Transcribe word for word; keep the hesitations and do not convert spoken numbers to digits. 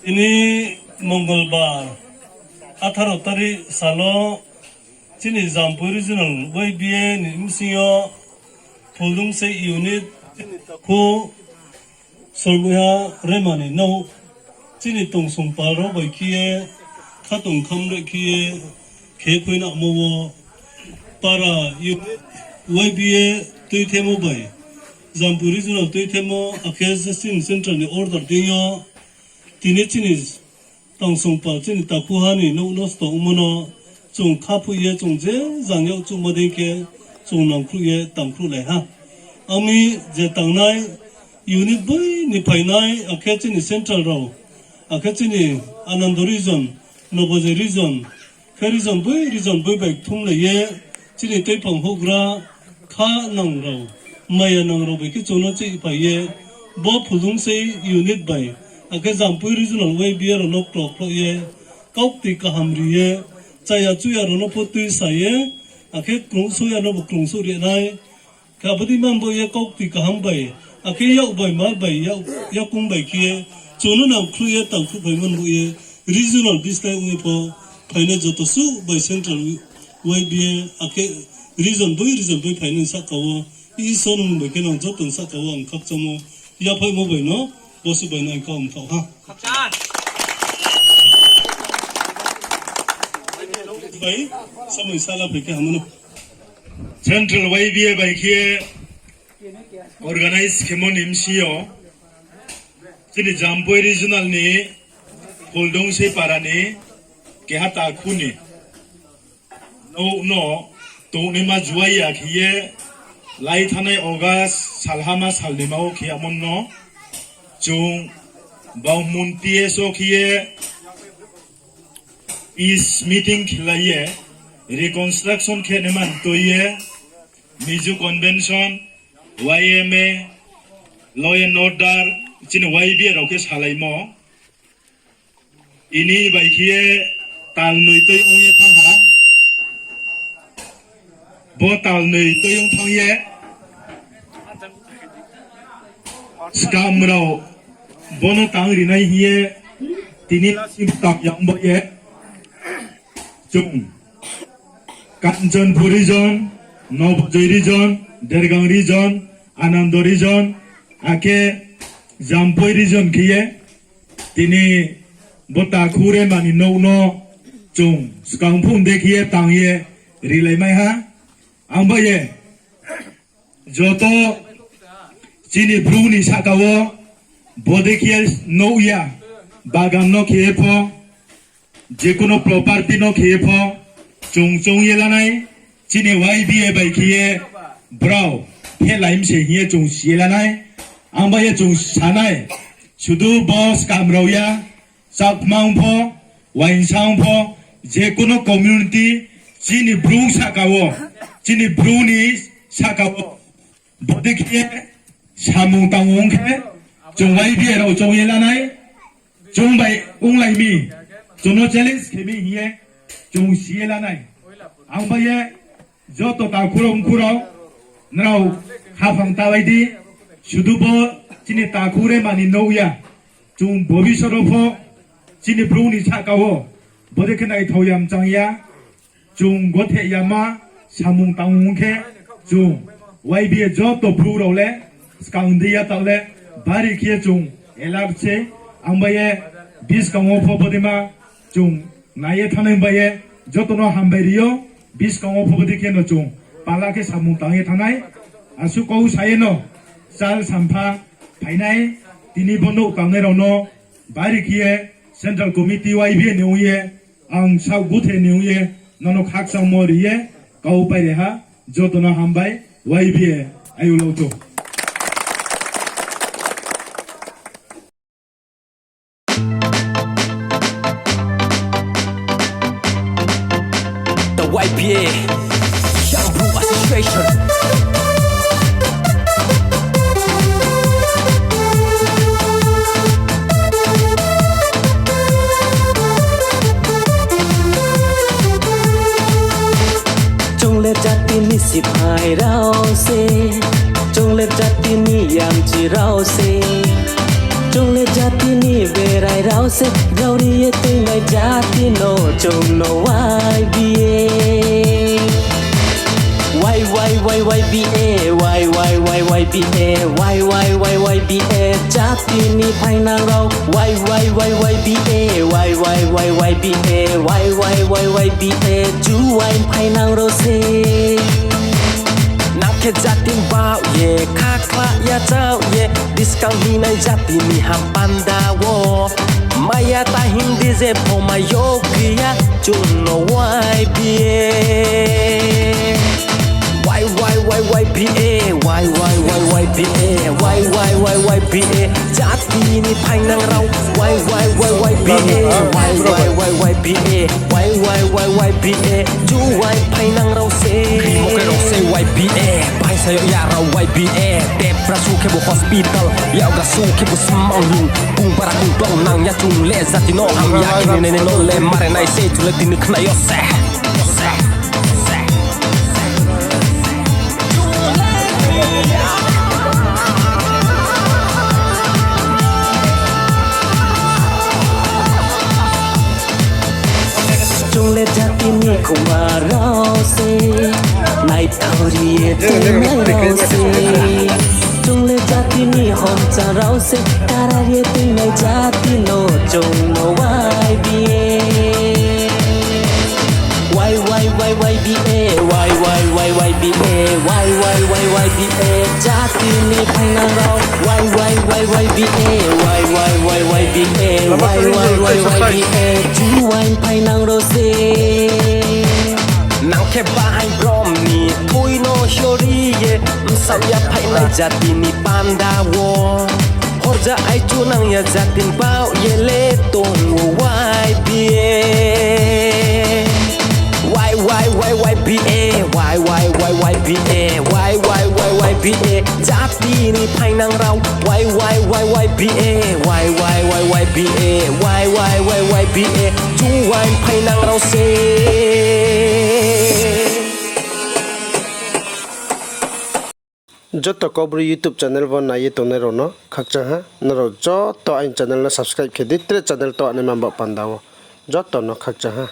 Tini Mongolbar, আঠারো তারিখ salo chini Jampui Regional Y B A ni bsing yo Phuldungsei unit chini takhu Sormuiha Remani nouh chini tongsong pal rao bai khe ye khatong khamreh khe ye khe khuinamo wo para unit Y B A tuithemo bai Jampui Regional tuithemo akhe chini central ni order deing yo tini chini tongsong pal chini takhuha ni nouh nosto ongmo no chung khaphuh ye chung je jang yag chuhmo dei khe chung nangkhruh ye tangkhruhlai ha. Ami je tangnai unit boi ni phainai, akhe chini central rao, akhe chini Anando region, Nobojoi region, khe region boi region boi bai kthumlai ye chini tuiphang houhgra kha nang rao, maya nang rao bai khe chung no chihphai ye bo Phuldungsei unit bai, akhe Jampui Regional Y B A rao no kro khloh ye, kaukti kaham ri ye, chaya chuya rao no pho tuisa ye, akhe krungsouh ya no bo krungsouh ri nai, khe abo dei man bo ye kaukti kaham bai, akhe yak bai ma bai yak, yakung bai khe ye, chung no nangkhruh ye tangkhruhphai man bo ye, regional bislái ong ye pho, phainai joto suh bai central Y B A, akhe region boi region boi phainai sahka wo, Isor ni mmung bai khe nang joto ni sahka wo ang khakchangmo yaphaihmo bai no, bosuh bai no ang kau mthaoh ha. Bai, samung sala phai khe hamano. Central Y B A bai khe organize khemo ni bsing yo, chini Jampui Regional ni Phuldungsei para ni keha takhu ni nouh no tongnaima juai ya khe ye, lai thanngnai August salhama salnima wo khe yamo no, chung Bauhmun P S wo khe ye peace meeting khelai ye, reconstruction khe naima toi ye, Mizo Convention, Y M A, Law and Order, chini Y B A rao khe salaimo. Ini bai khe ye talnoi tui ong ye thanng ha. Bo talnoi tui ong thanng ye, skam rao bono tang rinai hing ye, tini sim tang yang bo ye, chung Kanchanpur region, Nobojoi region, Dergang region, Anando region, akhe Jampui region khe ye, tini bo takhu Remani nouh no chung skang phung de khe ye tang ye rilaimai ha. Ang bai ye joto chini Bru ni sahka wo bodei khe ye nouh ya, bagan no khe ye pho, je kuno property no khe ye pho, chung choung ye lanai, chini Y B A bai khe ye brao phehlai mi se hing ye chung si ye lanai. Ang bai ye chung sanai, sudu bo skam rao ya, Chakma ong pho, Uaingsa ong pho, je kuno community, chini Bru sahka wo, chini Bru ni sahka wo bodei khe ye samung tang ong khe, chung Y B A rao choung ye lanai, chung bai onglai mi, chung no challenge khe mi hing ye chung si ye lanai. Ang bai ye joto takhu rao mkhu rao, nrao khaphang ta bai di, sudu bo chini takhu Remani nouh ya, chung bobisot wo pho chini Bru ni sahka wo bodei khe naithao ya mchang ya, chung gothe yama samung tang ong khe, chung Y B A joto Bru rao le skang di ya taoh le, bari khe ye chung alert se. Ang bai ye buskang wo pho bodeima chung nai ye thanngnai bai ye joto no hambai ri ou, buskang wo pho bodei khe no chung pala khe samung tang ye thanngnai. Asuh kau sa ye no, chal sampha phainai, tini bo nouh tangnai rao no bari khe ye Central Committee Y B A ni ong ye, ang saoh guthe ni ong ye, nono khakchangmo ri ye, kau pai ri ha, joto no hambai, Y B A, ayulo to. The Y B A, Young Bru Association. Chung le jati ni siphai rao se, chung le jati ni yamchi rao se. Chung le jati ni berai rao se, rao ri ye tuinai jati no chung no Y B A. Y, Y, Y, Y B A, Y, Y, Y, Y B A, Y, Y, Y, Y B A, jati ni phainang rao, Y, Y, Y, Y B A, Y, Y, Y, Y B A, Y, Y, Y, Y B A, juaing phainang rao se. Nang khe jati ni baoh ye, khakhla ya chaoh ye, buskang hinai jati ni ham panda wo. Maya ta hing di je pho mai yo kri ya, chung no Y B A. Y, Y, Y, Y B A, Y, Y, Y, Y B A, Y, Y, Y, Y B A, jati ni phainang rao, Y, Y, Y, Y B A, Y, Y, Y, Y B A, Y, Y, Y, Y B A, juaing phainang rao se. Krimo khe rao se Y B A, bahaing sa yag ya rao Y B A, tepra su khebu hospital, yakgra su khebu smang hing, kung bara kung tong nang ya chung le jati no ham ya khe ni nai no le mare nai se chung le tini khnai yo se. Chung le jati ni khongba rao se, naithao ri ye tuinai rao se. Chung le jati ni homcha rao se, kara ye tuinai jati no chung no Y B A. Y, Y, Y, Y B A, Y, Y, Y, Y B A, Y, Y, Y, Y B A, jati ni phainang rao, Y, Y, Y, Y B A, Y, Y, Y, Y B A, Y, Y, Y, Y B A, juaing phainang rao se. Nang khe bahaing brom ni thui no sori ye, bsam ya phainai jati ni panda wo. Horja aichu nang ya jati ni baoh ye le tong o Y B A. Y, Y, Y, Y B A, Y, Y, Y, Y B A, Y, Y, Y, Y B A, jati ni phainang rao, Y, Y, Y, Y B A, Y, Y, Y, Y B A, Y, Y, Y, Y B A, juaing phainang rao se. Joto Kaubru YouTube channel bo nai ye tongnai rao no khakchang ha. Nrao joto aini channel no subscribe khe di, tre channel to ani mamba panda wo. Joto no khakchang ha.